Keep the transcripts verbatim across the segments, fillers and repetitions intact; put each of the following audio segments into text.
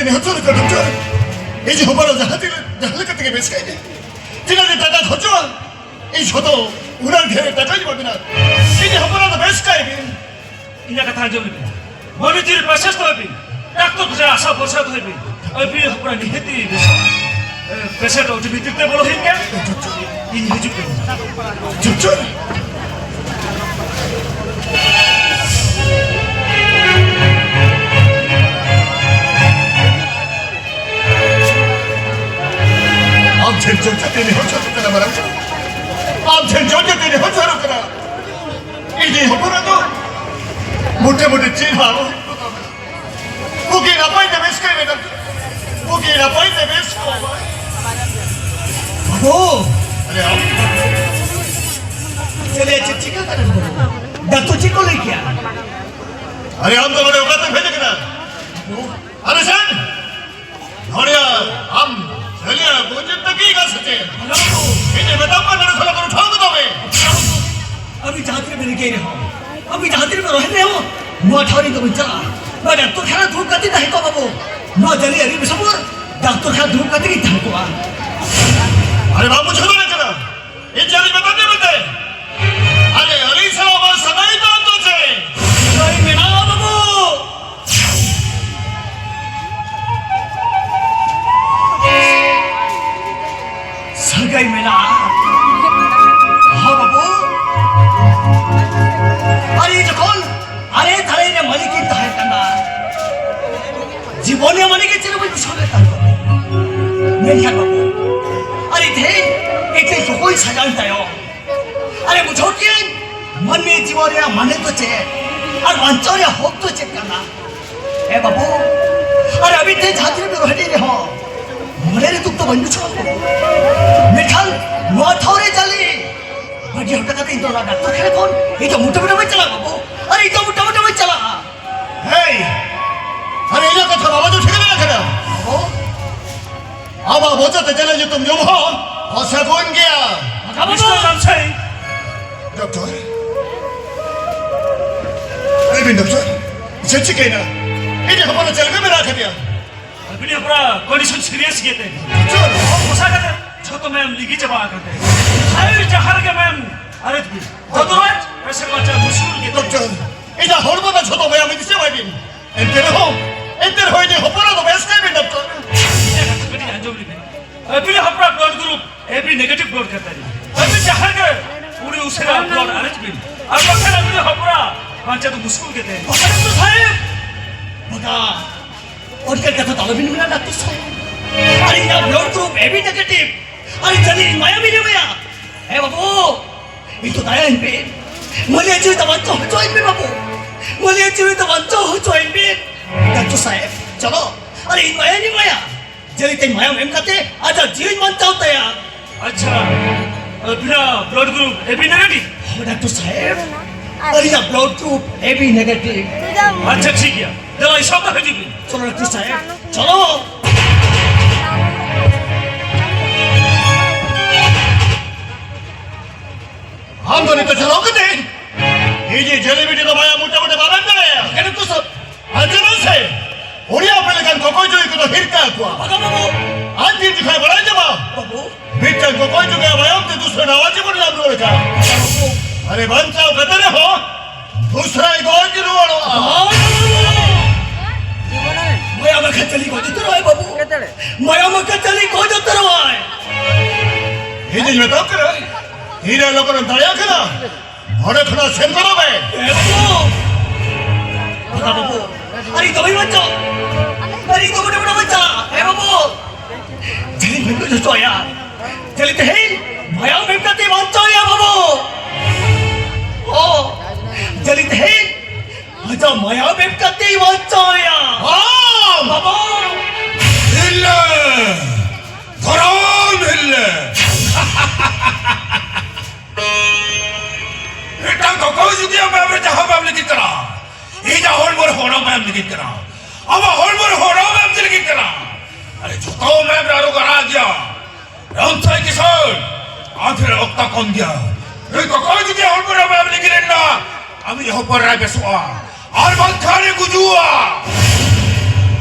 ᱱᱮᱦᱚᱨ ᱡᱚᱦᱟᱨ ᱠᱟᱱᱟ, ᱰᱚᱠᱴᱚᱨ᱾ ᱤᱧ ᱦᱚᱯᱚᱱ ᱡᱟᱦᱟᱸ ᱛᱤᱱᱟᱹᱜ, ᱡᱟᱦᱟᱸ ᱞᱮᱠᱟ ᱛᱮᱜᱮ ᱵᱮᱥ ᱠᱟᱭ ᱢᱮ᱾ ᱛᱤᱱᱟᱹᱜ ᱰᱷᱮᱨ ᱴᱟᱠᱟ ᱠᱷᱚᱨᱪᱚᱜᱼᱟ, ᱤᱧ ᱡᱷᱚᱛᱚ ᱩᱱᱟᱹᱜ ᱰᱷᱮᱨ ᱴᱟᱠᱟᱧ ᱮᱢᱟ ᱵᱤᱱᱟ᱾ ᱤᱧ ᱦᱚᱯᱚᱱ ᱫᱚ ᱵᱮᱥ ᱠᱟᱭ ᱵᱤᱱ᱾ ᱤᱧᱟᱹᱜ ᱠᱟᱛᱷᱟ ᱟᱸᱡᱚᱢ ᱞᱮᱵᱤᱱ᱾ ᱢᱚᱱᱮ ᱡᱤᱣᱤ ᱯᱮᱥᱮᱱᱴ ᱫᱚᱦᱚᱭ ᱵᱤᱱ᱾ ᱰᱟᱠᱛᱚᱨ ᱠᱚ ᱴᱷᱮᱱ ᱟᱥᱟ ᱵᱷᱚᱨᱥᱟ ᱫᱚᱦᱚᱭ ᱵᱤᱱ᱾ ᱟᱹᱵᱤᱱ ᱦᱚᱯᱚᱱ ᱱᱤᱦᱟᱹᱛᱤ ᱵᱮᱥᱚᱜᱼᱟ᱾ ᱮ, ᱯᱮᱥᱮᱱᱴ ᱚᱱᱟ ᱵᱷᱤᱛᱤᱨ ᱛᱮ ᱵᱚᱞᱚ ᱦᱩᱭᱩᱜ ᱜᱮᱭᱟ᱾ ᱤᱧ ᱦᱤᱡᱩᱜ ᱠᱟᱹᱱᱟᱹᱧ᱾ ᱰᱚᱠᱴᱚᱨ! ᱟᱢ ᱴᱷᱮᱱ ᱡᱚᱲ ᱠᱟᱛᱮ ᱱᱮᱦᱚᱨ ᱡᱚᱦᱟᱨᱚᱜ ᱠᱟᱱᱟ, ᱢᱟᱨᱟᱝ ᱵᱟᱹᱵᱩ᱾ ᱟᱢ ᱴᱷᱮᱱ ᱡᱚᱲ ᱠᱟᱛᱮ ᱱᱮᱦᱚᱨ ᱡᱚᱦᱟᱨᱚᱜ ᱠᱟᱱᱟ᱾ ᱤᱧᱤᱡ ᱦᱚᱯᱚᱱ ᱫᱚ ᱢᱚᱴᱮ ᱢᱚᱴᱮ ᱪᱮᱫ ᱦᱚᱸ ᱟᱞᱚ ᱦᱩᱭᱩᱜ ᱛᱟᱢᱟ᱾ ᱵᱩᱜᱤ ᱱᱟᱯᱟᱭ ᱛᱮ ᱵᱮᱥ ᱠᱟᱭ ᱢᱮ, ᱰᱟᱠᱛᱚᱨ᱾ ᱵᱩᱜᱤ ᱱᱟᱯᱟᱭ ᱛᱮ ᱵᱮᱥ ᱠᱚᱜ ᱢᱟᱭ᱾ ᱵᱟᱹᱵᱩ! ᱟᱨᱮ ᱟᱢ᱾ ᱪᱮᱫ ᱮ ᱪᱮᱫ ᱪᱤᱠᱟᱹ ᱠᱟᱱᱟ ᱵᱟᱹᱵᱩ? ᱰᱟᱠᱛᱚᱨ ᱪᱮᱫ ᱠᱚ ᱞᱟᱹᱭ ᱠᱮᱭᱟ? ᱟᱨᱮ ᱟᱢ ᱫᱚ ᱱᱚᱰᱮ ᱚᱠᱟᱛᱮᱢ ᱦᱮᱡ ᱟᱠᱟᱱᱟ? ᱵᱟᱹᱵᱩ! ᱟᱨᱮ ᱥᱮᱱ! ᱱᱚᱰᱮ ᱟᱢ ᱡᱷᱟᱹᱞᱤᱭᱟᱹ ᱵᱩᱡᱽ ᱮᱢ ᱛᱟᱹᱜᱤ ᱠᱟᱜ ᱥᱮ ᱪᱮᱫ? ᱤᱧ ᱢᱮᱛᱟᱢ ᱠᱟᱱᱟ ᱱᱚᱰᱮ ᱠᱷᱚᱱ ᱩᱰᱩᱠ ᱦᱚᱴᱚ ᱠᱚᱢᱮ᱾ ᱟᱹᱵᱤᱱ ᱡᱟᱦᱟᱸ ᱛᱤᱱᱟᱹᱜ ᱵᱤᱱ ᱨᱤᱠᱟᱹᱭ ᱨᱮᱦᱚᱸ, ᱟᱹᱵᱤᱱ ᱡᱟᱦᱟᱸ ᱛᱤᱱᱟᱹᱜ ᱵᱤᱱ ᱨᱚᱦᱮᱫ ᱨᱮᱦᱚᱸ, ᱱᱚᱣᱟ ᱴᱷᱟᱶ ᱨᱮ ᱫᱚ ᱵᱟᱹᱧ ᱪᱟᱞᱟᱜᱼᱟ᱾ ᱱᱚᱣᱟ ᱰᱟᱠᱛᱚᱨ ᱠᱷᱟᱱᱟ ᱫᱩᱲᱩᱵ ᱠᱟᱛᱮ ᱛᱟᱦᱮᱸ ᱠᱚᱜ ᱵᱟᱹᱵᱩ᱾ ᱱᱚᱣᱟ ᱡᱟᱹᱞᱤ ᱟᱹᱰᱤ ᱵᱮᱥ ᱵᱚᱱ ᱰᱟᱠᱛᱚᱨ ᱠᱷᱟᱱᱟ ᱫᱩᱲᱩᱵ ᱠᱟᱛᱮ ᱜᱤᱧ ᱛᱟᱦᱮᱸ ᱠᱚᱜᱼᱟ᱾ ᱟᱨᱮ ᱵᱟᱢ ᱵᱩᱡᱷᱟᱹᱣ ᱫᱟᱲᱮᱭᱟᱜ ᱠᱟᱱᱟ? ᱤᱧ ᱪᱮᱫ ᱤᱧ ᱢᱮᱛᱟᱫ ᱢᱮᱭᱟ ᱢᱮᱱᱛᱮ? ᱟᱞᱮ ᱟᱹᱞᱤᱧ ᱥᱟᱞᱟᱜ ᱟᱢᱟᱜ ᱥᱟᱹᱜᱟᱹᱭ ᱫᱚ ᱟᱢ ᱫᱚ ᱪᱮᱫ? ᱥᱟᱹᱜᱟᱹᱭ ᱢᱮᱱᱟᱜᱼᱟ ᱵᱟᱹᱵᱩ᱾ ᱥᱟᱹᱜᱟᱹᱭ ᱢᱮᱱᱟᱜᱼᱟ᱾ ᱦᱚᱸ ᱵᱟᱹᱵᱩ᱾ ᱟᱨ ᱤᱧ ᱡᱚᱠᱷᱚᱱ ᱟᱨᱮ ᱫᱷᱟᱨᱮ ᱨᱮ ᱢᱟᱹᱞᱤᱠ ᱤᱧ ᱛᱟᱦᱮᱸ ᱠᱟᱱᱟ, ᱡᱤᱵᱚᱱ ᱨᱮ ᱢᱟᱹᱞᱤᱠ ᱤᱧ ᱪᱮᱫ ᱦᱚᱸ ᱵᱟᱹᱧ ᱵᱩᱡᱷᱟᱹᱣ ᱞᱮᱫ ᱛᱟᱦᱮᱸ ᱠᱟᱱᱟ᱾ ᱢᱮᱱᱠᱷᱟᱱ ᱵᱟᱹᱵᱩ, ᱟᱨ ᱤᱧ ᱛᱮᱦᱮᱧ ᱮᱠᱮᱱ ᱠᱚᱠᱚᱭ ᱥᱟᱡᱟᱣ ᱛᱟᱭᱚᱢ, ᱟᱨᱮ ᱵᱩᱡᱷᱟᱹᱣ ᱠᱮᱫ ᱢᱟᱹᱱᱢᱤ ᱡᱤᱵᱚᱱ ᱨᱮᱭᱟᱜ ᱢᱟᱱᱮ ᱫᱚ ᱪᱮᱫ ᱟᱨ ᱵᱟᱧᱪᱟᱣ ᱨᱮᱭᱟᱜ ᱦᱚᱠ ᱫᱚ ᱪᱮᱫ ᱠᱟᱱᱟ᱾ ᱮ ᱵᱟᱹᱵᱩ, ᱟᱨ ᱟᱹᱵᱤᱱ ᱴᱷᱮᱱ ᱡᱟᱦᱟᱸ ᱛᱤᱱᱟᱹᱜ ᱵᱤᱱ ᱨᱚᱦᱮᱫ ᱨᱮᱦᱚᱸ, ᱢᱚᱱᱮ ᱨᱮ ᱫᱩᱠ ᱫᱚ ᱵᱟᱹᱧ ᱵᱩᱡᱷᱟᱹᱣᱟ ᱵᱟᱹᱵᱩ᱾ ᱢᱮᱱᱠᱷᱟᱱ ᱱᱚᱣᱟ ᱴᱷᱟᱶ ᱨᱮ ᱡᱟᱹᱞᱤ ᱵᱟᱹᱜᱤ ᱦᱚᱴᱚ ᱠᱟᱛᱮ ᱤᱧ ᱫᱚ ᱚᱱᱟ ᱰᱟᱠᱛᱚᱨ ᱠᱷᱟᱱᱟ ᱠᱷᱚᱱ ᱤᱧ ᱫᱚ ᱢᱚᱴᱟ ᱢᱚᱴᱟ ᱵᱟᱹᱧ ᱪᱟᱞᱟᱜᱼᱟ ᱵᱟᱹᱵᱩ, ᱟᱨ ᱤᱧ ᱫᱚ ᱢᱚᱴᱟ ᱢᱚᱴᱟ ᱵᱟᱹᱧ ᱪᱟᱞᱟᱜᱼᱟ᱾ ᱦᱮᱭ, ᱟᱨ ᱤᱧᱟᱹᱜ ᱠᱟᱛᱷᱟ ᱵᱟᱵᱟ ᱫᱚ ᱴᱷᱤᱠ ᱢᱮᱱᱟᱜ ᱠᱟᱫᱟ᱾ ᱵᱟᱹᱵᱩ, ᱟᱢᱟᱜ ᱢᱚᱪᱟ ᱛᱮ ᱡᱟᱹᱞᱤ ᱧᱩᱛᱩᱢ ᱧᱩᱢ ᱦᱚᱸ ᱚᱥᱟᱹᱜᱩᱱ ᱜᱮᱭᱟ᱾ ᱵᱟᱵᱟ! ᱢᱤᱥᱴᱟᱨ ᱨᱟᱢᱥᱟᱭ! ᱰᱚᱠᱴᱚᱨ, ᱞᱟᱹᱭ ᱵᱤᱱ ᱰᱚᱠᱴᱚᱨ, ᱪᱮᱫ ᱪᱤᱠᱟᱹᱭᱮᱱᱟ? ᱤᱧ ᱦᱚᱯᱚᱱ ᱪᱮᱫ ᱞᱮᱠᱟ ᱢᱮᱱᱟᱜ ᱟᱠᱟᱫᱮᱭᱟ? ᱩᱱᱤ ᱦᱚᱯᱚᱱᱟᱜ condition serious ᱜᱮᱛᱮ᱾ ᱰᱚᱠᱴᱚᱨ᱾ ᱚᱱᱟ ᱠᱟᱛᱮ ᱡᱷᱚᱛᱚ ᱢᱟᱭᱟᱢ ᱞᱤᱸᱜᱤ ᱪᱟᱵᱟ ᱟᱠᱟᱱ ᱛᱟᱭᱟ᱾ ᱦᱟᱭ, ᱡᱟᱦᱟᱸ ᱨᱮᱜᱮ ᱢᱟᱭᱟᱢ ᱟᱨᱮᱡ ᱵᱤᱱ᱾ Otherwise, patient ᱵᱟᱧᱪᱟᱣ ᱢᱩᱥᱠᱤᱞ ᱜᱮ᱾ ᱰᱚᱠᱴᱚᱨ, ᱤᱧᱟᱹᱜ ᱦᱚᱲᱢᱚ ᱨᱮᱱᱟᱜ ᱡᱷᱚᱛᱚ ᱢᱟᱭᱟᱢ ᱤᱫᱤ ᱪᱟᱵᱟᱭ ᱵᱤᱱ᱾ ᱮᱱᱛᱮ ᱨᱮᱦᱚᱸ, ᱮᱱᱛᱮ ᱨᱮᱦᱚᱸ ᱤᱧᱟᱹᱜ ᱦᱚᱯᱚᱱ ᱫᱚ ᱵᱮᱥ ᱠᱟᱭ ᱵᱤᱱ, ᱰᱚᱠᱴᱚᱨ᱾ ᱤᱧᱟᱹᱜ ᱠᱟᱛᱷᱟ ᱠᱟᱹᱴᱤᱡ ᱟᱸᱡᱚᱢ ᱞᱮᱵᱤᱱ᱾ ᱟᱹᱵᱤᱱ ᱦᱚᱯᱚᱱᱟᱜ blood group A B negative blood ᱠᱟᱱ ᱛᱟᱹᱞᱤᱧᱟ᱾ ᱟᱹᱵᱤᱱ ᱡᱟᱦᱟᱸ ᱨᱮᱜᱮ ᱩᱱᱤ ᱩᱥᱟᱹᱨᱟ blood ᱟᱨᱮᱡ ᱵᱤᱱ᱾ ᱟᱨ ᱵᱟᱠᱷᱟᱱ ᱟᱹᱵᱤᱱ ᱦᱚᱯᱚᱱᱟᱜ ᱵᱟᱧᱪᱟᱣ ᱫᱚ ᱢᱩᱥᱠᱤᱞ ᱜᱮ ᱛᱟᱦᱮᱱᱟ᱾ ᱰᱚᱠᱴᱚᱨ ᱥᱟᱦᱮᱵᱽ! ᱵᱟᱵᱟ, ᱚᱱᱠᱟᱱ ᱠᱟᱛᱷᱟ ᱫᱚ ᱟᱞᱚᱵᱤᱱ ᱢᱮᱱᱟ, ᱰᱟᱠᱛᱟᱨ ᱥᱟᱦᱮᱵᱽ᱾ ᱟᱹᱞᱤᱧᱟᱜ blood group A B negative᱾ ᱟᱹᱞᱤᱧ ᱡᱟᱹᱱᱤᱡ ᱢᱟᱭᱟᱢ ᱤᱧ ᱮᱢᱟᱭᱟ᱾ ᱦᱮᱸ ᱵᱟᱹᱵᱩ, ᱤᱧ ᱫᱚ ᱫᱟᱭᱟᱧ ᱯᱮ᱾ ᱢᱟᱹᱞᱤᱭᱟᱹ ᱡᱤᱣᱤ ᱫᱚ ᱵᱟᱧᱪᱟᱣ ᱦᱚᱪᱚᱣᱟᱹᱧ ᱯᱮ ᱵᱟᱹᱵᱩ᱾ ᱢᱟᱹᱞᱤᱭᱟᱹ ᱡᱤᱣᱤ ᱫᱚ ᱵᱟᱧᱪᱟᱣ ᱦᱚᱪᱚᱣᱟᱹᱧ ᱯᱮ᱾ ᱰᱟᱠᱛᱟᱨ ᱥᱟᱦᱮᱵᱽ, ᱪᱚᱞᱚ, ᱟᱹᱞᱤᱧ ᱢᱟᱭᱟᱢ ᱤᱧ ᱮᱢᱟᱭᱟ᱾ ᱡᱟᱹᱱᱤᱡ ᱛᱮ ᱢᱟᱭᱟᱢ ᱮᱢ ᱠᱟᱛᱮ ᱟᱡᱟᱜ ᱡᱤᱣᱤᱧ ᱵᱟᱧᱪᱟᱣ ᱛᱟᱭᱟ᱾ ᱟᱪᱪᱷᱟ, ᱟᱹᱵᱤᱱᱟᱜ blood group A B negative? ᱦᱳᱭ, ᱰᱟᱠᱛᱟᱨ ᱥᱟᱦᱮᱵᱽ, ᱟᱹᱞᱤᱧᱟᱜ blood group A B negative᱾ ᱟᱪᱪᱷᱟ, ᱴᱷᱤᱠ ᱜᱮᱭᱟ, ᱫᱮᱞᱟ, ᱥᱟᱵ ᱦᱤᱡᱩᱜ ᱵᱤᱱ᱾ ᱪᱚᱞᱚ, ᱰᱟᱠᱛᱟᱨ ᱥᱟᱦᱮᱵᱽ, ᱪᱚᱞᱚ᱾ ᱟᱢ ᱫᱚ ᱱᱤᱛᱚᱜ ᱪᱟᱞᱟᱣ ᱠᱟᱛᱮ ᱤᱧᱤᱡ ᱡᱟᱹᱞᱤ ᱵᱤᱴᱤ ᱫᱚ ᱢᱟᱭᱟᱢ ᱢᱚᱴᱟᱢᱩᱴᱤ ᱵᱟᱢ ᱮᱢ ᱫᱟᱲᱮᱭᱟᱜᱼᱟ᱾ ᱮᱱᱮ ᱠᱚ ᱥᱚᱵ ᱟᱨ ᱪᱮᱫᱟᱜ ᱥᱮ ᱩᱱᱤ ᱟᱯᱮ ᱞᱮᱠᱟᱱ ᱠᱚᱠᱚᱭ ᱡᱩᱨᱤ ᱠᱚᱫᱚ ᱦᱤᱨᱠᱟᱹ ᱟᱠᱚᱣᱟ᱾ ᱵᱟᱵᱟ, ᱵᱟᱵᱟ᱾ ᱟᱨ ᱛᱤᱱ ᱡᱚᱠᱷᱟᱡ ᱵᱟᱲᱟᱭ ᱧᱟᱢᱟ, ᱵᱟᱵᱩ᱾ ᱢᱤᱫᱴᱟᱝ ᱠᱚᱠᱚᱭ ᱡᱩᱜᱮ ᱢᱟᱭᱟᱢ ᱛᱮ ᱫᱩᱥᱨᱟ ᱱᱟᱣᱟ ᱡᱤᱵᱚᱱ ᱧᱟᱢ ᱨᱩᱣᱟᱹᱲ ᱠᱟᱱᱟ᱾ ᱟᱨᱮ ᱵᱟᱧᱪᱟᱣ ᱠᱟᱛᱮ ᱨᱮᱦᱚᱸ ᱫᱩᱥᱨᱟᱭ ᱜᱚᱡ ᱨᱩᱣᱟᱹᱲᱚᱜᱼᱟ᱾ ᱢᱟᱭᱟᱢ ᱠᱷᱟᱹᱪᱟᱹᱞᱤ ᱜᱚᱡ ᱩᱛᱟᱹᱨᱚᱜᱼᱟᱭ, ᱵᱟᱵᱩ᱾ ᱢᱟᱭᱟᱢ ᱠᱷᱟᱹᱪᱟᱹᱞᱤ ᱜᱚᱡ ᱩᱛᱟᱹᱨᱚᱜᱼᱟᱭ᱾ ᱤᱧᱤᱧ ᱢᱮᱛᱟᱢ ᱠᱟᱱᱟ, ᱛᱤᱱᱟᱹᱜ ᱞᱚᱜᱚᱱᱮᱢ ᱫᱟᱲᱮᱭᱟᱜ ᱠᱟᱱᱟ, ᱱᱚᱰᱮ ᱠᱷᱚᱱᱟᱜ ᱥᱮᱱ ᱜᱚᱫᱚᱜ ᱢᱮ᱾ ᱮ ᱵᱟᱹᱵᱩ! ᱵᱟᱵᱟ ᱵᱟᱹᱵᱩ! ᱟᱨ ᱤᱧ ᱫᱚ ᱵᱟᱹᱧ ᱵᱟᱧᱪᱟᱣ! ᱟᱨ ᱤᱧ ᱫᱚ ᱢᱚᱴᱮ ᱢᱚᱴᱮ ᱵᱟᱧᱪᱟᱣ! ᱮ ᱵᱟᱹᱵᱩ! ᱡᱟᱹᱱᱤᱡ ᱵᱟᱹᱧ ᱜᱚᱡ ᱦᱚᱪᱚᱣᱟᱭᱟ᱾ ᱡᱟᱹᱱᱤᱡ ᱛᱮᱦᱮᱧ ᱢᱟᱭᱟᱢ ᱮᱢ ᱠᱟᱛᱮ ᱵᱟᱧᱪᱟᱣᱮᱭᱟ ᱵᱟᱹᱵᱩ! ᱚ! ᱡᱟᱹᱱᱤᱡ ᱛᱮᱦᱮᱧ ᱟᱡᱟᱜ ᱢᱟᱭᱟᱢ ᱮᱢ ᱠᱟᱛᱮ ᱵᱟᱧᱪᱟᱣᱮᱭᱟ! ᱦᱚᱸ! ᱵᱟᱵᱟ! ᱦᱤᱨᱞᱟᱹ! ᱫᱷᱚᱨᱚᱢ ᱦᱤᱨᱞᱟᱹ! ᱢᱤᱫᱴᱟᱝ ᱠᱚᱠᱚᱭ ᱡᱩᱫᱤ ᱟᱢ ᱮᱢ ᱨᱮ ᱡᱟᱦᱟᱸ ᱵᱟᱢ ᱞᱟᱹᱜᱤᱫ ᱠᱟᱱᱟ, ᱤᱧᱟᱜ ᱦᱚᱲᱢᱚ ᱨᱮ ᱦᱚᱲᱚᱢ ᱮᱢ ᱞᱟᱹᱜᱤᱫ ᱠᱟᱱᱟ, ᱟᱢᱟᱜ ᱦᱚᱲᱢᱚ ᱨᱮ ᱦᱚᱲᱚᱢ ᱮᱢ ᱞᱟᱹᱜᱤᱫ ᱠᱟᱱᱟ᱾ ᱟᱨᱮ ᱡᱚᱛᱚ ᱢᱮᱢ ᱨᱮ ᱟᱨᱚ ᱜᱟᱨᱟ ᱜᱮᱭᱟ᱾ ᱨᱟᱢᱥᱟᱭ ᱠᱤᱥᱟᱹᱬ, ᱟᱢ ᱴᱷᱮᱱ ᱚᱠᱛᱟ ᱠᱚᱢ ᱜᱮᱭᱟ᱾ ᱱᱩᱭ ᱠᱚᱠᱚᱭ ᱡᱩᱫᱤ ᱦᱚᱲᱢᱚ ᱨᱮ ᱢᱮᱢ ᱞᱟᱹᱜᱤᱫ ᱮᱱᱟ, ᱟᱢᱤᱡ ᱦᱚᱯᱚᱱ ᱨᱟᱭ ᱵᱮᱥᱚᱜᱼᱟ, ᱟᱨ ᱵᱟᱝᱠᱷᱟᱱ ᱮ ᱜᱩᱡᱩᱜᱼᱟ᱾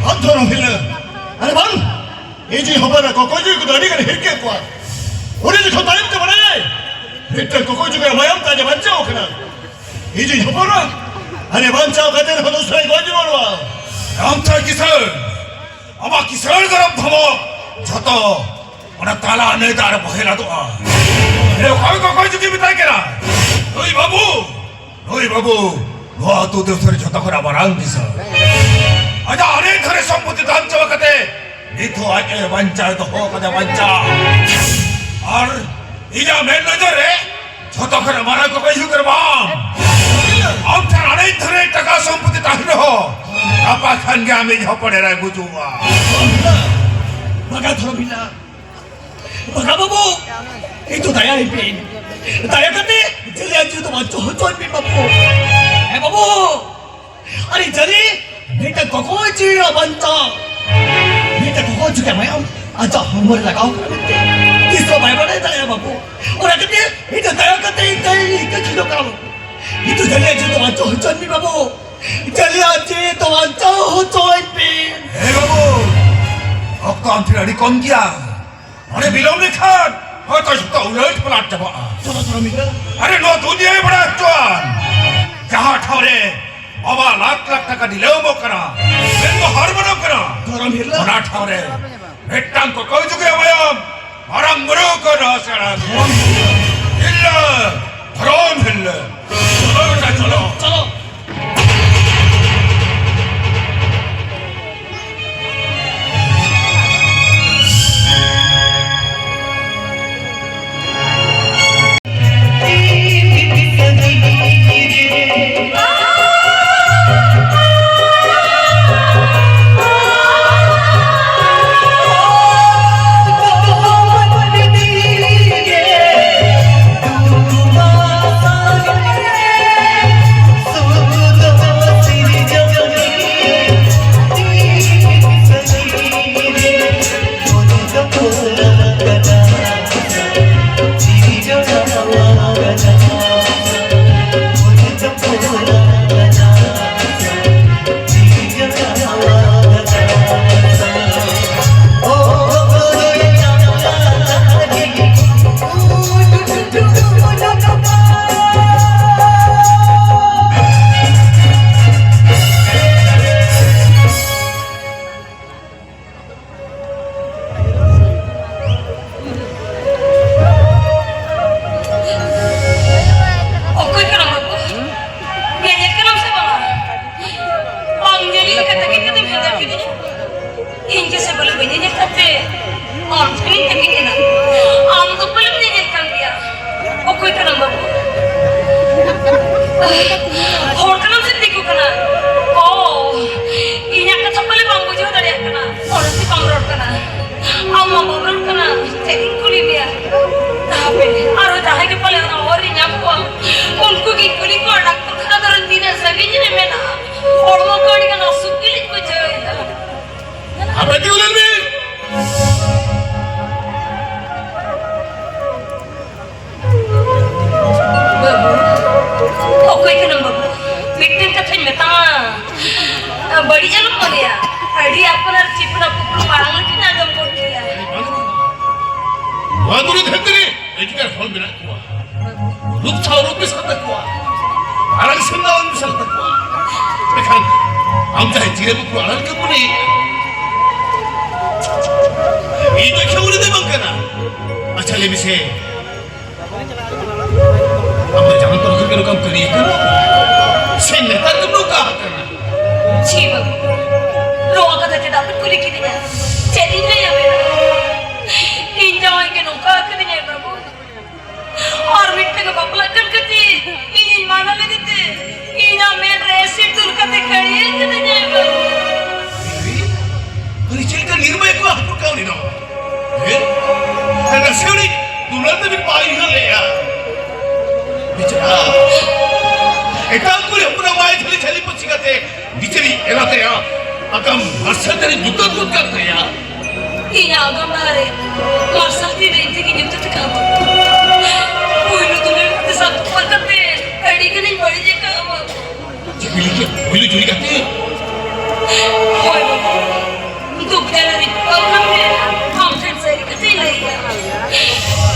ᱟᱢ ᱫᱷᱚᱨᱚᱢ ᱦᱤᱞᱟᱹ, ᱟᱨᱮ ᱵᱟᱝ, ᱤᱧᱤᱡ ᱦᱚᱯᱚᱱ ᱮᱨᱟ ᱠᱚᱠᱚᱭ ᱡᱩᱜᱤ ᱠᱚᱫᱚ ᱟᱹᱰᱤ ᱜᱟᱱ ᱦᱤᱨᱠᱟᱹ ᱠᱚᱣᱟ᱾ ᱩᱱᱤ ᱡᱚᱠᱷᱚᱱ ᱛᱟᱭᱚᱢ ᱛᱮ ᱵᱟᱲᱟᱭᱟᱭ, ᱢᱤᱫᱴᱟᱝ ᱠᱚᱠᱚᱭ ᱡᱩᱜᱤ ᱢᱟᱭᱟᱢ ᱛᱟᱭ ᱵᱟᱧᱪᱟᱣ ᱠᱟᱱᱟ᱾ ᱤᱧᱤᱡ ᱦᱚᱯᱚᱱ ᱮᱨᱟ, ᱟᱨᱮ ᱵᱟᱧᱪᱟᱣ ᱠᱟᱛᱮ ᱨᱮᱦᱚᱸ ᱫᱚᱥᱨᱟᱭ ᱜᱚᱡ ᱨᱩᱣᱟᱹᱲᱚᱜᱼᱟ᱾ ᱟᱢ ᱛᱚ ᱠᱤᱥᱟᱹᱬ, ᱟᱢᱟᱜ ᱠᱤᱥᱟᱹᱬ ᱜᱚᱨᱚᱵ ᱫᱷᱚᱢᱚᱠ ᱡᱷᱚᱛᱚ ᱚᱱᱟ ᱛᱟᱞᱟ ᱱᱟᱹᱭ ᱫᱟᱜ ᱨᱮ ᱵᱚᱦᱮᱞ ᱟᱫᱚᱜᱼᱟ᱾ ᱨᱮ ᱚᱠᱚᱭ ᱠᱚᱠᱚᱭ ᱡᱩᱜᱤ ᱢᱮᱛᱟᱭ ᱠᱟᱱᱟ? ᱱᱩᱭ ᱵᱟᱹᱵᱩ, ᱱᱩᱭ ᱵᱟᱹᱵᱩ, ᱱᱚᱣᱟ ᱟᱹᱛᱩ ᱫᱤᱥᱚᱢ ᱨᱮ ᱡᱷᱚᱛᱚ ᱠᱷᱚᱱᱟᱜ ᱢᱟᱨᱟᱝ ᱫᱤᱥᱚᱢ᱾ ᱟᱡᱟᱜ ᱟᱹᱰᱤ ᱫᱷᱟᱨᱮ ᱥᱚᱢᱯᱚᱛᱤ ᱫᱟᱱ ᱪᱟᱵᱟ ᱠᱟᱛᱮ ᱱᱤᱛ ᱦᱚᱸ ᱟᱡ ᱮ ᱵᱟᱧᱪᱟᱣ ᱫᱚᱦᱚ ᱠᱟᱫᱟ ᱵᱟᱧᱪᱟᱣ᱾ ᱟᱨ ᱤᱧᱟᱜ ᱢᱮᱫ ᱱᱚᱡᱚᱨ ᱨᱮ ᱡᱷᱚᱛᱚ ᱠᱷᱚᱱᱟᱜ ᱢᱟᱨᱟᱝ ᱠᱚᱠᱚᱭ ᱦᱩᱭᱩᱜ ᱠᱟᱱᱟ ᱵᱟᱝ᱾ ᱟᱢ ᱴᱷᱮᱱ ᱟᱹᱰᱤ ᱫᱷᱟᱨᱮ ᱴᱟᱠᱟ ᱥᱚᱢᱯᱚᱛᱤ ᱛᱟᱦᱮᱱ ᱨᱮᱦᱚᱸ ᱜᱟᱯᱟ ᱠᱷᱟᱱ ᱜᱮ ᱟᱢᱤᱡ ᱦᱚᱯᱚᱱ ᱮᱨᱟᱭ ᱜᱩᱡᱩᱜᱼᱟ᱾ ᱵᱟᱜᱟ ᱫᱷᱚᱨᱚᱢ ᱦᱤᱞᱟ, ᱵᱟᱜᱟ ᱵᱟᱹᱵᱩ, ᱤᱧ ᱫᱚ ᱫᱟᱭᱟ ᱤᱧ ᱯᱮ᱾ ᱫᱟᱭᱟ ᱠᱟᱛᱮ ᱡᱮᱞᱮ ᱟᱡ ᱫᱚ ᱵᱟᱧᱪᱟᱣ ᱦᱚᱪᱚᱧ ᱢᱮ ᱵᱟᱹᱵᱩ᱾ ᱦᱮᱸ ᱵᱟᱹᱵᱩ, ᱟᱨ ᱡᱟᱹᱱᱤ ᱢᱤᱫᱴᱟᱝ ᱠᱚᱠᱚᱭ ᱡᱤᱣᱤ ᱨᱮᱱᱟᱜ ᱵᱟᱧᱪᱟᱣ, ᱢᱤᱫᱴᱟᱝ ᱠᱚᱠᱚᱭ ᱡᱩᱜᱤ ᱢᱟᱭᱟᱢ ᱟᱡᱟᱜ ᱦᱚᱲᱢᱚ ᱨᱮ ᱞᱟᱜᱟᱣ ᱠᱟᱱᱟ ᱢᱮᱱᱛᱮ ᱛᱤᱥ ᱦᱚᱸ ᱵᱟᱭ ᱵᱟᱲᱟᱭ ᱫᱟᱲᱮᱭᱟᱜᱼᱟ ᱵᱟᱹᱵᱩ᱾ ᱚᱱᱟ ᱠᱷᱟᱹᱛᱤᱨ ᱤᱧ ᱫᱚ ᱫᱟᱭᱟ ᱠᱟᱛᱮ ᱤᱧ ᱫᱚ ᱤᱧ ᱠᱚ ᱠᱷᱮᱞᱳᱜ ᱠᱟᱱᱟ ᱵᱟᱹᱵᱩ᱾ ᱤᱧ ᱫᱚ ᱡᱟᱹᱱᱤ ᱟᱡ ᱫᱚ ᱵᱟᱧᱪᱟᱣ ᱦᱚᱪᱚᱧ ᱢᱮ ᱵᱟᱹᱵᱩ᱾ ᱡᱟᱹᱱᱤ ᱟᱡ ᱫᱚ ᱵᱟᱧᱪᱟᱣ ᱦᱚᱪᱚᱧ ᱢᱮ᱾ ᱦᱮᱸ ᱵᱟᱹᱵᱩ, ᱚᱠᱛᱚ ᱟᱢ ᱴᱷᱮᱱ ᱟᱹᱰᱤ ᱠᱚᱢ ᱜᱮᱭᱟ᱾ ᱱᱚᱰᱮ ᱵᱤᱞᱚᱢ ᱞᱮᱠᱷᱟᱱ ᱦᱚᱭᱛᱚ ᱡᱷᱚᱛᱚ ᱩᱞᱟᱹᱴ ᱯᱟᱞᱟᱴ ᱪᱟᱵᱟᱜᱼᱟ᱾ ᱪᱚᱞᱚ, ᱪᱚᱞᱚ, ᱢᱤᱫ ᱫᱷᱟᱣ᱾ ᱟᱨᱮ, ᱱᱚᱣᱟ ᱫᱩᱱᱤᱭᱟᱹᱭ ᱵᱟᱲᱟᱭ ᱦᱚᱪᱚᱣᱟᱱ, ᱡᱟᱦᱟᱸ ᱴᱷᱟᱣ ᱨᱮ ᱵᱟᱵᱟ ᱞᱟᱠᱷ ᱞᱟᱠᱷ ᱴᱟᱠᱟ ᱰᱷᱤᱞᱟᱹᱣ ᱮᱢᱚᱜ ᱠᱟᱱᱟ, ᱢᱮᱱᱫᱚ ᱦᱟᱨ ᱢᱟᱱᱟᱣ ᱠᱟᱱᱟ, ᱫᱷᱚᱨᱚᱢ ᱦᱤᱨᱞᱟᱹ᱾ ᱚᱱᱟ ᱴᱷᱟᱶ ᱨᱮ ᱢᱤᱫᱴᱟᱝ ᱠᱚᱠᱚᱭ ᱡᱩᱜᱤ ᱢᱟᱭᱟᱢ ᱢᱟᱨᱟᱝ ᱵᱩᱨᱩ ᱠᱚ ᱨᱚᱦᱚᱥ ᱮᱲᱟ᱾ ᱫᱷᱚᱨᱚᱢ ᱦᱤᱨᱞᱟᱹ, ᱫᱷᱚᱨᱚᱢ ᱦᱤᱨᱞᱟᱹ᱾ ᱪᱚᱞᱚ, ᱪᱚᱞᱚ᱾ ᱪᱚᱞᱚ᱾ ᱦᱚᱲ ᱠᱟᱱᱟᱢ ᱥᱮ ᱫᱤᱠᱩ ᱠᱟᱱᱟ? ᱚ, ᱤᱧᱟᱹᱜ ᱠᱟᱛᱷᱟ ᱯᱟᱞᱮ ᱵᱟᱢ ᱵᱩᱡᱷᱟᱹᱣ ᱫᱟᱲᱮᱭᱟᱜ ᱠᱟᱱᱟ, ᱚᱱᱟᱛᱮ ᱵᱟᱢ ᱨᱚᱲ ᱠᱟᱱᱟ᱾ ᱟᱢ ᱢᱟ ᱵᱟᱢ ᱨᱚᱲ ᱠᱟᱱᱟ, ᱪᱮᱫ ᱤᱧ ᱠᱩᱞᱤ ᱢᱮᱭᱟ? ᱦᱟᱯᱮ, ᱟᱨᱚ ᱡᱟᱦᱟᱸᱭ ᱜᱮ ᱯᱟᱞᱮ ᱚᱱᱟ ᱦᱚᱨ ᱨᱤᱧ ᱧᱟᱢ ᱠᱚᱣᱟ, ᱩᱱᱠᱩ ᱜᱤᱧ ᱠᱩᱞᱤ ᱠᱚᱣᱟ, ᱰᱟᱠᱛᱚᱨ ᱠᱷᱟᱱᱟ ᱫᱚ ᱛᱤᱱᱟᱹᱜ ᱥᱟᱺᱜᱤᱧ ᱨᱮ ᱢᱮᱱᱟᱜᱼᱟ? ᱦᱚᱲᱢᱚ ᱠᱚ ᱟᱹᱰᱤ ᱜᱟᱱ ᱚᱥᱩᱠ ᱜᱮᱞᱤᱧ ᱵᱩᱡᱷᱟᱹᱣᱮᱫᱟ᱾ ᱦᱟᱯᱮ ᱛᱤᱸᱜᱩ ᱞᱮᱱ ᱵᱤᱱ᱾ ᱵᱟᱹᱵᱩ, ᱚᱠᱚᱭ ᱠᱟᱱᱟᱢ ᱵᱟᱹᱵᱩ? ᱢᱤᱫᱴᱮᱱ ᱠᱟᱛᱷᱟᱧ ᱢᱮᱛᱟᱢᱟ, ᱵᱟᱹᱲᱤᱡ ᱟᱞᱚᱢ ᱢᱚᱱᱮᱭᱟ᱾ ᱟᱹᱰᱤ ᱟᱯᱱᱟᱨ ᱪᱤᱯᱱᱟ ᱯᱩᱯᱩ ᱢᱟᱲᱟᱝ ᱞᱮᱠᱟᱧ ᱟᱸᱡᱚᱢ ᱜᱚᱫ ᱠᱮᱭᱟ᱾ ᱱᱚᱣᱟ ᱫᱩᱨᱤ ᱫᱷᱟᱹᱨᱛᱤ ᱨᱮ ᱟᱹᱰᱤᱜᱟᱱ ᱦᱚᱲ ᱢᱮᱱᱟᱜ ᱠᱚᱣᱟ, ᱨᱩᱯ ᱥᱟᱶ ᱨᱩᱯ ᱢᱮᱥᱟ ᱛᱟᱠᱚᱣᱟ, ᱟᱲᱟᱝ ᱥᱮᱨᱢᱟ ᱢᱮᱥᱟ ᱛᱟᱠᱚᱣᱟ᱾ ᱢᱮᱱᱠᱷᱟᱱ ᱟᱢ ᱡᱟᱦᱟᱸᱭ ᱪᱤᱨᱟᱹ ᱵᱩᱠᱩ ᱟᱲᱟᱝ ᱠᱟᱹᱢᱩᱱᱤ, ᱤᱧ ᱫᱚ ᱠᱷᱮᱣᱲᱤ ᱫᱚ ᱵᱟᱝ ᱠᱟᱱᱟ᱾ ᱟᱪᱪᱷᱟ, ᱞᱟᱹᱭ ᱢᱮᱥᱮ, ᱟᱢ ᱫᱚ ᱡᱟᱱᱟᱢ ᱛᱚᱨᱟ ᱠᱷᱚᱱ ᱜᱮ ᱱᱚᱝᱠᱟᱢ ᱠᱟᱹᱨᱤ ᱟᱠᱟᱱᱟ? ᱥᱮ ᱱᱮᱛᱟᱨ ᱜᱮᱢ ᱱᱚᱝᱠᱟ ᱟᱠᱟᱱᱟ? ᱪᱷᱤ ᱵᱟᱹᱵᱩ, ᱱᱚᱣᱟ ᱠᱟᱛᱷᱟ ᱪᱮᱫᱟᱜ ᱵᱮᱱ ᱠᱩᱞᱤ ᱠᱤᱫᱤᱧᱟ? ᱪᱮᱫ ᱤᱧ ᱞᱟᱹᱭ ᱟᱵᱮᱱᱟ? ᱤᱧ ᱡᱟᱶᱟᱭ ᱜᱮ ᱱᱚᱝᱠᱟ ᱟᱠᱟᱫᱤᱧᱟᱭ ᱵᱟᱹᱵᱩ᱾ ᱟᱨ ᱢᱤᱫᱴᱟᱝ ᱮ ᱵᱟᱯᱞᱟᱜ ᱠᱟᱱ ᱠᱷᱟᱹᱛᱤᱨ ᱤᱧᱤᱧ ᱢᱟᱱᱟ ᱞᱮᱫᱮ ᱛᱮ ᱤᱧᱟᱜ ᱢᱮᱫ ᱨᱮ ᱮᱥᱤᱰ ᱫᱩᱞ ᱠᱟᱛᱮ ᱠᱟᱹᱲᱤᱭᱟᱹ ᱠᱟᱹᱫᱤᱧᱟᱭ ᱵᱟᱹᱵᱩ᱾ ᱩᱱᱤ ᱪᱮᱫ ᱞᱮᱠᱟ ᱱᱤᱨᱢᱟᱭ ᱠᱚ ᱦᱟᱹᱠᱩ ᱠᱟᱣ ᱞᱮᱱᱟ? ᱦᱮᱸ? ᱱᱟᱥᱮ ᱩᱱᱤ ᱫᱩᱞᱟᱹᱲ ᱛᱮ ᱵᱤᱱ ᱵᱟᱭ ᱩᱭᱦᱟᱹᱨ ᱞᱮᱜᱼᱟ᱾ ᱵᱤᱪᱟᱹᱨᱟ, ᱮᱴᱟᱜ ᱠᱩᱲᱤ ᱦᱚᱯᱚᱱᱟᱜ ᱢᱟᱭ ᱡᱷᱟᱹᱞᱤ ᱡᱷᱟᱹᱞᱤ ᱯᱟᱹᱪᱤ ᱠᱟᱛᱮ ᱵᱤᱪᱟᱹᱨᱤ ᱮᱨᱟ ᱛᱮᱭᱟ ᱟᱜᱟᱢ ᱢᱟᱨᱥᱟᱞ ᱛᱮ ᱧᱩᱛᱟᱹᱛ ᱜᱚᱫ ᱠᱟᱜ ᱛᱟᱭᱟ᱾ ᱤᱧᱟᱜ ᱟᱜᱟᱢ ᱰᱟᱦᱟᱨ ᱨᱮ ᱢᱟᱨᱥᱟᱞ ᱛᱤᱨᱮ ᱤᱧ ᱛᱮᱜᱮ ᱧᱩᱛᱟᱹᱛ ᱟᱠᱟᱫ ᱵᱟᱹᱵᱩ᱾ ᱯᱩᱭᱞᱩ ᱫᱩᱞᱟᱹᱲ ᱠᱟᱛᱮ ᱥᱟᱵ ᱛᱚᱯᱟ ᱠᱟᱛᱮ ᱟᱹᱰᱤ ᱜᱟᱱᱤᱧ ᱵᱟᱹᱲᱤᱡ ᱟᱠᱟᱫᱼᱟ ᱵᱟᱹᱵᱩ᱾ ᱪᱮᱫ ᱵᱤᱱ ᱞᱟᱹᱭ ᱠᱮᱫ? ᱯᱩᱭᱞᱩ ᱡᱩᱨᱤ ᱠᱟᱛᱮ? ᱦᱳᱭ ᱵᱟᱹᱵᱩ, ᱫᱩᱠ ᱡᱟᱞᱟ ᱨᱮ ᱯᱟᱞ ᱠᱟᱛᱮ ᱟᱢ ᱴᱷᱮᱱ ᱥᱟᱹᱨᱤ ᱠᱟᱛᱮᱧ ᱞᱟᱹᱭᱮᱫᱼᱟ᱾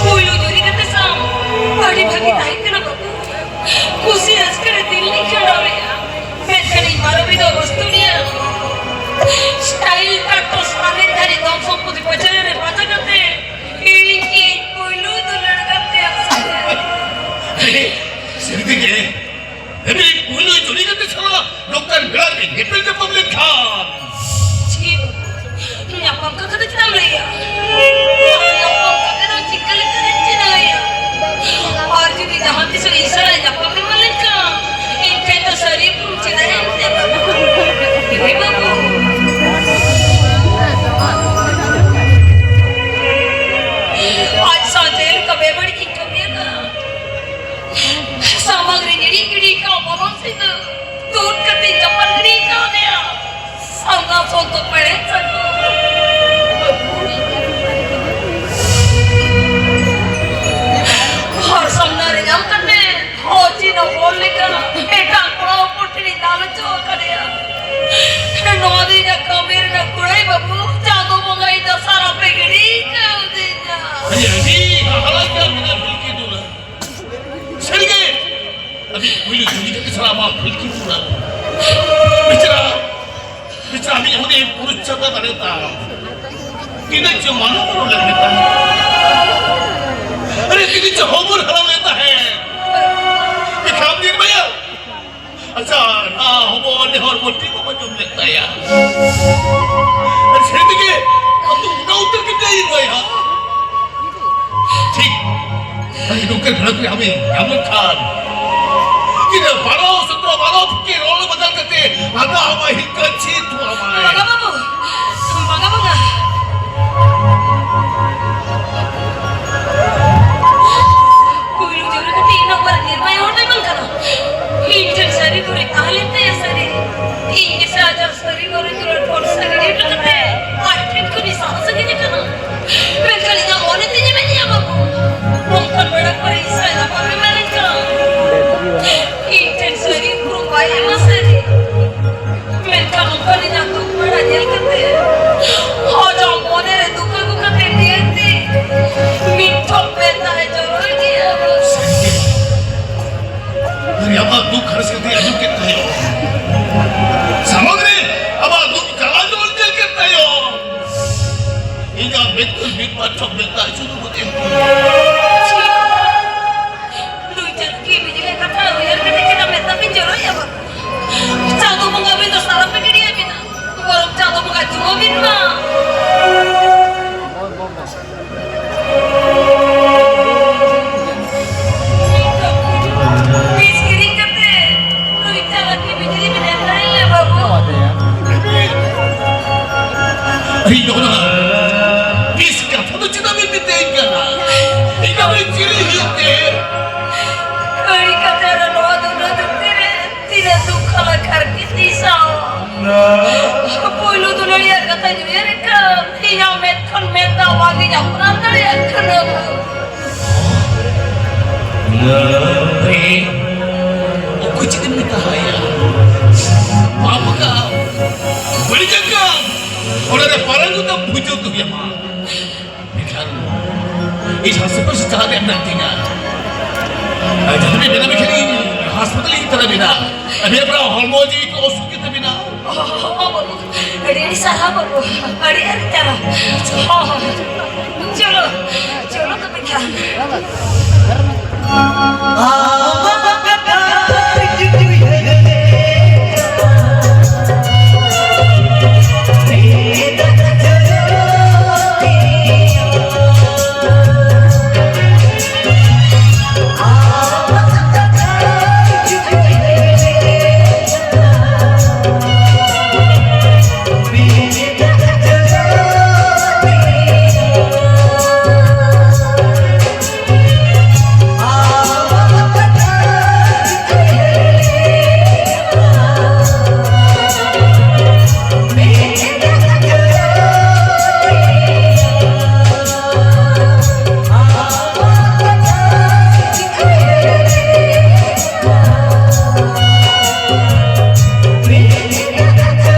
ᱯᱩᱭᱞᱩ ᱡᱩᱨᱤ ᱠᱟᱛᱮ ᱥᱟᱶ ᱟᱹᱰᱤ ᱵᱷᱟᱹᱜᱤ ᱛᱟᱦᱮᱸ ᱠᱟᱱᱟ ᱵᱟᱹᱵᱩ᱾ ᱠᱩᱥᱤ ᱨᱟᱹᱥᱠᱟᱹ ᱨᱮ ᱫᱤᱱ ᱞᱤᱧ ᱠᱷᱟᱸᱰᱟᱣ ᱞᱮᱫᱼᱟ᱾ ᱢᱮᱱᱠᱷᱟᱱ ᱤᱧ ᱢᱟᱨᱟᱵᱤ ᱫᱚ ᱵᱚᱥᱛᱩ ᱨᱮᱭᱟᱜ ᱥᱴᱟᱭᱤᱞ ᱠᱟᱴ ᱥᱟᱨᱮᱡ ᱫᱷᱟᱨᱮ ᱫᱷᱚᱱ ᱥᱚᱢᱯᱚᱛᱤ ᱯᱟᱹᱪᱟᱹᱨ ᱨᱮ ᱯᱟᱪᱟ ᱠᱟᱛᱮ ᱤᱧ ᱜᱮ ᱯᱩᱭᱞᱩ ᱫᱩᱞᱟᱹᱲ ᱠᱟᱛᱮ ᱟᱥᱟᱭᱟ᱾ ᱥᱟᱹᱨᱤ ᱛᱮᱜᱮ? ᱮᱢᱱᱤ ᱯᱩᱭᱞᱩ ᱡᱩᱨᱤ ᱠᱟᱛᱮ ᱥᱟᱞᱟ ᱱᱚᱝᱠᱟᱱ ᱵᱮᱲᱟ ᱨᱮ ᱧᱮᱯᱮᱞ ᱧᱟᱯᱟᱢ ᱞᱮᱱᱠᱷᱟᱱ? ᱪᱷᱤ, ᱧᱟᱯᱟᱢ ᱠᱟᱛᱷᱟ ᱫᱚ ᱪᱮᱫᱟᱜ ᱮᱢ ᱞᱟᱹᱭᱟ? ᱧᱟᱯᱟᱢ ᱠᱟᱛᱮ ᱫᱚ ᱪᱤᱠᱟᱹ ᱞᱮᱠᱟᱨᱮᱧ ᱪᱤᱱᱦᱟᱹᱣᱮᱭᱟ? ᱟᱨ ᱡᱩᱫᱤ ᱡᱟᱦᱟᱸ ᱛᱤᱥ ᱤᱥᱟᱹᱨᱟ ᱧᱟᱯᱟᱢ ᱮᱢᱟᱱ ᱞᱮᱱᱠᱷᱟᱱ, ᱚᱠᱛᱚ ᱯᱮᱲᱮ ᱥᱟᱹᱜᱩᱱ᱾ ᱦᱚᱲ ᱥᱟᱢᱱᱟ ᱨᱮ ᱧᱟᱢ ᱠᱟᱛᱮ ᱦᱚᱸ ᱪᱮᱫ ᱦᱚᱸ ᱵᱚᱞ ᱞᱮᱠᱟ ᱮᱴᱟᱜ ᱠᱚᱲᱟ ᱦᱚᱯᱚᱱ ᱴᱷᱮᱱᱤᱧ ᱫᱟᱞ ᱦᱚᱪᱚ ᱟᱠᱟᱫᱮᱭᱟ᱾ ᱱᱚᱣᱟ ᱫᱚ ᱤᱧᱟᱹᱜ ᱠᱟᱹᱢᱤ ᱨᱮᱱᱟᱜ ᱠᱩᱲᱟᱹᱭ ᱵᱟᱹᱵᱩ, ᱪᱟᱸᱫᱚ ᱵᱚᱸᱜᱟ ᱤᱧ ᱫᱚ ᱥᱟᱨᱟᱯᱮ ᱜᱤᱰᱤ ᱠᱟᱣᱫᱤᱧᱟ᱾ ᱟᱹᱰᱤ, ᱟᱹᱰᱤ ᱦᱟᱦᱟᱲᱟ ᱜᱮ ᱢᱮᱱᱟᱜ ᱵᱤᱞᱠᱤ ᱫᱩᱞᱟ᱾ ᱥᱟᱹᱨᱤᱜᱮ, ᱟᱹᱰᱤ ᱯᱩᱭᱞᱩ ᱡᱩᱫᱤ ᱠᱟᱛᱮ ᱥᱟᱞᱟ ᱢᱟ ᱯᱷᱤᱞᱠᱤ ᱯᱩᱨᱟ᱾ ᱵᱤᱪᱟᱨᱟ, ᱵᱤᱪᱟᱨᱟ ᱟᱹᱰᱤ ᱦᱩᱰᱤᱧ ᱯᱩᱨᱩᱥ ᱪᱟᱸᱫᱟ ᱫᱟᱲᱮ ᱛᱟᱢ᱾ ᱛᱤᱱᱟᱹᱜ ᱪᱮ ᱢᱟᱱᱚ ᱢᱚᱱᱚ ᱞᱮᱱ ᱛᱟᱦᱮᱸ᱾ ᱟᱨᱮ ᱛᱤᱱᱟᱹᱜ ᱪᱮ ᱦᱚᱵᱚᱨ ᱦᱟᱨᱟ ᱞᱮᱱ ᱛᱟᱦᱮᱸ᱾ ᱢᱮᱱᱠᱷᱟᱱ ᱱᱤᱨᱵᱟᱭᱟ᱾ ᱟᱪᱪᱷᱟ, ᱱᱟ ᱦᱚᱵᱚᱨ ᱱᱮᱦᱚᱨ ᱵᱚ ᱴᱤᱢ ᱵᱚ ᱡᱚᱢ ᱞᱮᱫ ᱛᱟᱭᱟ᱾ ᱟᱨ ᱥᱮ ᱛᱮᱜᱮ ᱟᱹᱛᱩ ᱜᱚᱴᱟ ᱩᱛᱟᱹᱨ ᱠᱮᱫ ᱛᱟᱭᱟ ᱱᱤᱨᱵᱟᱭᱟ᱾ ᱴᱷᱤᱠ᱾ ᱟᱹᱰᱤ ᱱᱚᱝᱠᱟᱱ ᱦᱟᱞᱚᱛ ᱨᱮ ᱟᱢᱮ ᱧᱟᱢ ᱞᱮᱠᱷᱟᱱ, ᱜᱤᱫᱽᱨᱟᱹ ᱵᱟᱨᱚ, ᱥᱚᱛᱨᱚ, ᱵᱟᱨᱚ ᱛᱷᱮᱠᱮ ᱨᱚᱲ ᱵᱟᱫᱟᱞ ᱠᱟᱛᱮ ᱞᱟᱸᱫᱟ ᱟᱢᱟᱭ, ᱦᱤᱝᱠᱟᱹ ᱪᱷᱤ ᱛᱷᱩ ᱟᱢᱟᱭ᱾ ᱵᱟᱝᱟ ᱵᱟᱹᱵᱩ, ᱵᱟᱝᱟ, ᱵᱟᱝᱟ᱾ ᱯᱩᱭᱞᱩ ᱡᱚᱨᱟ ᱠᱟᱛᱮ ᱤᱧ ᱱᱚᱝᱠᱟ ᱱᱤᱨᱵᱟᱭ ᱦᱚᱲ ᱫᱚᱭ ᱵᱟᱝ ᱠᱟᱱᱟ᱾ ᱤᱧ ᱴᱷᱮᱱ ᱥᱟᱹᱨᱤ ᱫᱩᱨᱤ ᱛᱟᱦᱮᱸ ᱞᱮᱱ ᱛᱟᱭᱟ, ᱥᱟᱹᱨᱤ᱾ ᱤᱧ ᱜᱮᱥᱮ ᱟᱡᱟᱜ ᱥᱟᱹᱨᱤ ᱜᱚᱨᱚᱡ ᱫᱩᱞᱟᱹᱲ ᱠᱷᱚᱱ ᱥᱟᱺᱜᱤᱧ ᱦᱚᱴᱚ ᱠᱟᱛᱮ ᱟᱡ ᱴᱷᱮᱱ ᱠᱷᱚᱱᱤᱧ ᱥᱟᱦᱟ ᱥᱟᱺᱜᱤᱧ ᱟᱠᱟᱱᱟ᱾ ᱢᱮᱱᱠᱷᱟᱱ ᱤᱧᱟᱹᱜ ᱢᱚᱱᱮ ᱛᱤᱧ ᱢᱮᱱᱮᱜᱼᱟ ᱵᱟᱹᱵᱩ, ᱱᱚᱝᱠᱟᱱ ᱵᱮᱲᱟ ᱠᱚᱨᱮ ᱤᱧ ᱥᱟᱭ ᱞᱟᱯᱷᱟᱝ ᱮ ᱢᱮᱱᱮᱫ ᱠᱟᱱ᱾ ᱤᱧ ᱴᱷᱮᱱ ᱥᱟᱹᱨᱤ ᱩᱯᱨᱩᱢ ᱵᱟᱭ ᱮᱢᱟ ᱥᱟᱹᱨᱤ᱾ ᱢᱮᱱᱠᱷᱟᱱ ᱱᱚᱝᱠᱟᱱ ᱤᱧᱟᱹᱜ ᱫᱩᱠ ᱵᱮᱲᱟ ᱧᱮᱞ ᱠᱟᱛᱮ ᱟᱡᱟᱜ ᱢᱚᱱᱮ ᱨᱮ ᱫᱩᱠ ᱟᱹᱜᱩ ᱠᱟᱛᱮ ᱱᱤᱭᱟᱹᱛᱮ ᱢᱤᱫ ᱴᱷᱚᱯ ᱢᱮᱫ ᱫᱟᱜ ᱮ ᱡᱚᱨᱚᱭ ᱜᱮᱭᱟ᱾ ᱟᱨ ᱟᱵᱚᱣᱟᱜ ᱫᱩᱠ ᱦᱟᱨᱥᱮᱛ ᱮ ᱟᱸᱡᱚᱢ ᱠᱮᱫ ᱛᱟᱭᱚᱢ, ᱥᱟᱢᱟᱝ ᱨᱮ ᱟᱵᱚᱣᱟᱜ ᱫᱩᱠ ᱡᱟᱞᱟ ᱡᱚᱞ ᱧᱮᱞ ᱠᱮᱫ ᱛᱟᱭᱚᱢ, ᱤᱧᱟᱜ ᱢᱮᱫ ᱠᱷᱚᱱ ᱢᱤᱫ ᱵᱟᱨ ᱴᱷᱚᱯ ᱢᱮᱫ ᱫᱟᱜ ᱡᱚᱨᱚ ᱜᱚᱫ ᱮᱱ ᱛᱤᱧᱟ᱾ ᱱᱩᱭ ᱪᱟᱸᱫᱚ ᱠᱤ ᱵᱤᱡᱽᱞᱤ ᱠᱟᱛᱷᱟ ᱩᱭᱦᱟᱹᱨ ᱠᱟᱛᱮ ᱪᱮᱫᱟᱜ ᱢᱮᱫ ᱫᱟᱜ ᱵᱤᱱ ᱡᱚᱨᱚᱭᱟ ᱵᱟᱵᱩ? ᱪᱟᱸᱫᱚ ᱵᱚᱸᱜᱟ ᱵᱤᱱ ᱫᱚ ᱥᱟᱨᱟᱯᱮ ᱜᱤᱰᱤᱭᱟ ᱵᱤᱱᱟ᱾ ᱵᱚᱨᱚᱝ ᱪᱟᱸᱫᱚ ᱵᱚᱸᱜᱟ ᱡᱩᱣᱟᱹ ᱵᱤᱱ ᱢᱟ᱾ ᱵᱤᱥ ᱠᱤᱨᱤᱧ ᱠᱟᱛᱮ ᱱᱩᱭ ᱪᱟᱞᱟᱠᱤ ᱵᱤᱡᱽᱞᱤ ᱵᱤᱱ ᱮᱢ ᱫᱟᱲᱮᱭᱟᱞᱮᱭᱟ ᱵᱟᱹᱵᱩ᱾ ᱟᱹᱭ ᱱᱚᱜᱼᱱᱟ ᱵᱤᱥ ᱠᱟᱛᱷᱟ ᱫᱚ ᱪᱮᱫᱟᱜ ᱵᱤᱱ ᱢᱮᱛᱟᱹᱧ ᱠᱟᱱᱟ? ᱤᱧ ᱫᱚ ᱪᱤᱞᱤ ᱦᱩᱭᱩᱜ ᱛᱮ? ᱟᱹᱲᱤ ᱠᱟᱛᱮ ᱟᱨ ᱱᱚᱣᱟ ᱫᱩᱞᱟᱹᱲ ᱫᱷᱟᱹᱨᱛᱤ ᱨᱮ ᱛᱤᱱᱟᱹᱜ ᱫᱩᱠ ᱦᱟᱞᱟ ᱠᱟᱨᱠᱤ ᱛᱤᱥ ᱦᱚᱸ᱾ ᱯᱳᱭᱞᱳ ᱢᱮᱱᱫᱟ ᱚᱱᱟᱜᱤᱧ ᱟᱯᱱᱟᱨ ᱫᱟᱲᱮᱭᱟᱜ ᱠᱟᱱᱟ᱾ ᱚᱠᱚᱭ ᱪᱮᱫ ᱮᱢ ᱢᱮᱛᱟ ᱦᱟᱭᱟ? ᱯᱟᱯ ᱠᱟᱢ, ᱵᱟᱹᱲᱤᱡ ᱠᱟᱢ, ᱚᱱᱟ ᱨᱮ ᱯᱟᱞᱚᱱ ᱫᱚ ᱵᱩᱡᱷᱟᱹᱣ ᱠᱚ ᱦᱩᱭᱩᱜᱼᱟ᱾ ᱢᱮᱱᱠᱷᱟᱱ ᱤᱧ ᱦᱟᱥᱯᱟᱛᱟᱞ ᱥᱮᱫ ᱪᱟᱞᱟᱜ ᱨᱮᱭᱟᱜ ᱢᱮᱱᱟᱜ ᱛᱤᱧᱟ᱾ ᱟᱨ ᱡᱩᱫᱤ ᱯᱮ ᱢᱮᱱᱟ, ᱢᱮᱱᱠᱷᱟᱱ ᱤᱧ ᱦᱟᱥᱯᱟᱛᱟᱞ ᱤᱧ ᱪᱟᱞᱟᱜ ᱢᱮᱱᱟ᱾ ᱟᱹᱵᱤᱱ ᱟᱯᱱᱟᱨ ᱦᱚᱲᱢᱚ ᱡᱤᱣᱤ ᱠᱚ ᱚᱥᱩᱠᱷ ᱜᱮ ᱛᱟᱹᱵᱤᱱᱟ᱾ ᱦᱚᱸ, ᱵᱟᱹᱵᱩ, ᱟᱹᱰᱤ ᱟᱹᱰᱤ ᱥᱟᱨᱦᱟᱣ ᱵᱟᱹᱵᱩ, ᱟᱹᱰᱤ ᱟᱹᱰᱤ ᱥᱟᱨᱦᱟᱣ᱾ ᱦᱚᱸ, ᱦᱚᱸ, ᱪᱚᱞᱚ, ᱪᱚᱞᱚ ᱛᱚᱵᱮ ᱠᱷᱟᱱ᱾